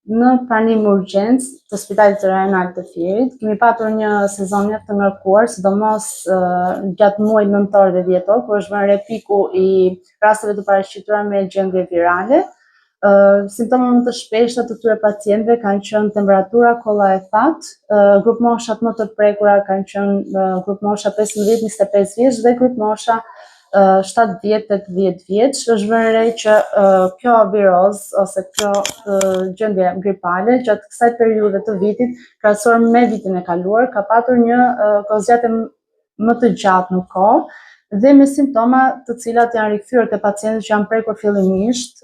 Në pranim urgjencë të Spitalit Rajonal të Fierit, kemi patur një sezon mjaft të ngarkuar, sidomos gjatë muajit nëntor dhe dhjetor, ku është vënë re piku i rasteve të paraqitura me gjendje virale. Simptoma më të shpeshta të këtyre pacientëve kanë qenë temperatura, kolla e thatë, grupmoshat më të prekura kanë qenë grupmosha 15-25 vjeç dhe grupmosha 70-80 vjeç. Është vënë re që kjo virozë ose kjo gjendje gripale gjatë kësaj periudhe të vitit, krahasuar me vitin e kaluar, ka patur një kohëzgjatje më të gjatë në kohë dhe me simptoma të cilat janë rikthyer te pacientët që janë prekur fillimisht,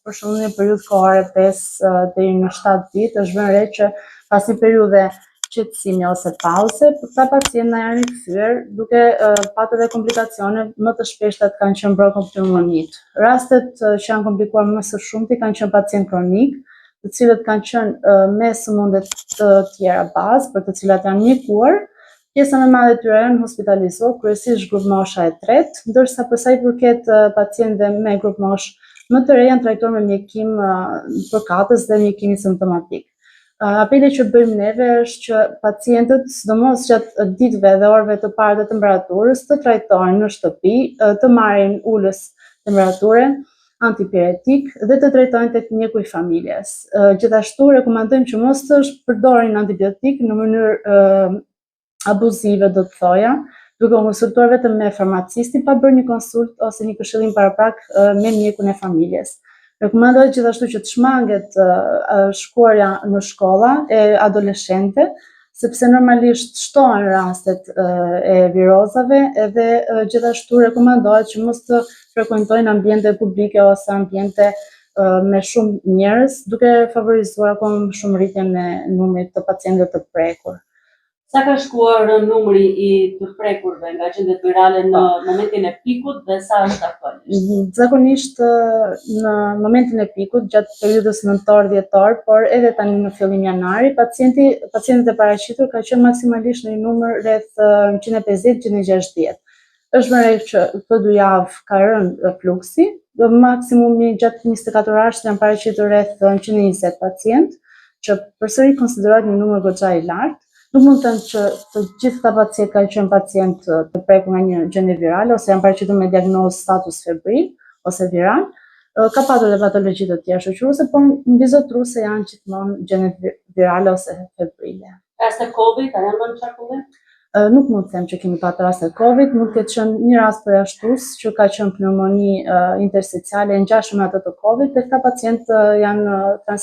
për shembull një periudhë kohore 5 deri në 7 ditë, është vënë re që pas një periudhe qetësimi ose pauze, këta pacientë na janë rikthyer duke patur dhe komplikacione më të shpeshta kanë qenë bronkopneumonitë. Rastet që janë komplikuar më së shumti kanë qenë pacientë kronik, të cilët kanë qenë me sëmundje të tjera bazë, për të cilat janë mjekuar. Pjesa më e madhe e tyre janë hospitalizuar, kryesisht grupmosha e tretë, ndërsa për sa i përket pacientëve me grupmoshë më të re janë trajtuar me mjekim përkatës dhe mjekimin simptomatik. Apeli që bëjmë neve është që pacientët, sidomos gjatë ditëve dhe orëve të para të temperaturës, të trajtohen në shtëpi, të marrin ulës temperature, antipiretik dhe të trajtohen tek mjeku i familjes. Gjithashtu rekomandojmë që mos të përdorin antibiotik në mënyrë abuzive do të thoja, duke u konsultuar vetëm me farmacistin pa bërë një konsult ose një këshillim paraprak me mjekun e familjes. Rekomandohet gjithashtu që të shmanget shkuarja në shkolla e adoleshentëve, sepse normalisht shtohen rastet e virozave edhe gjithashtu rekomandohet që mos të frekuentojnë ambiente publike ose ambiente me shumë njerëz, duke favorizuar akoma më shumë rritjen e numrit të pacientëve të prekur. Sa ka shkuar numri i të prekurve nga gjendjet virale në po. momentin e pikut dhe sa është aktualisht? Mhm, zakonisht në momentin e pikut, gjatë periudhës nëntor-dhjetor, por edhe tani në fillim janari, pacienti, pacientët e paraqitur ka qenë maksimalisht në një numër rreth 150-160. Është vënë re që këto dy javë ka rënë fluksi, dhe maksimumi gjatë 24 orësh janë paraqitur rreth 120 pacientë, që përsëri konsiderohet një numër goxha i lartë. Nuk mund të them që të gjithë këta pacientë kanë qenë pacientë të prekur nga një gjendje virale ose janë paraqitur me diagnozë status febril ose viral. Ka patur dhe patologji të tjera shoqëruese, por mbizotëruese janë gjithmonë gjendjet virale ose febrile. Raste Covid, a janë vënë në qarkullim? Nuk mund të them që kemi patur raste Covid, mund të ketë qenë një rast përjashtues që ka qenë pneumoni intersticiale e ngjashme me atë të Covid, dhe këta pacientë janë transferuar.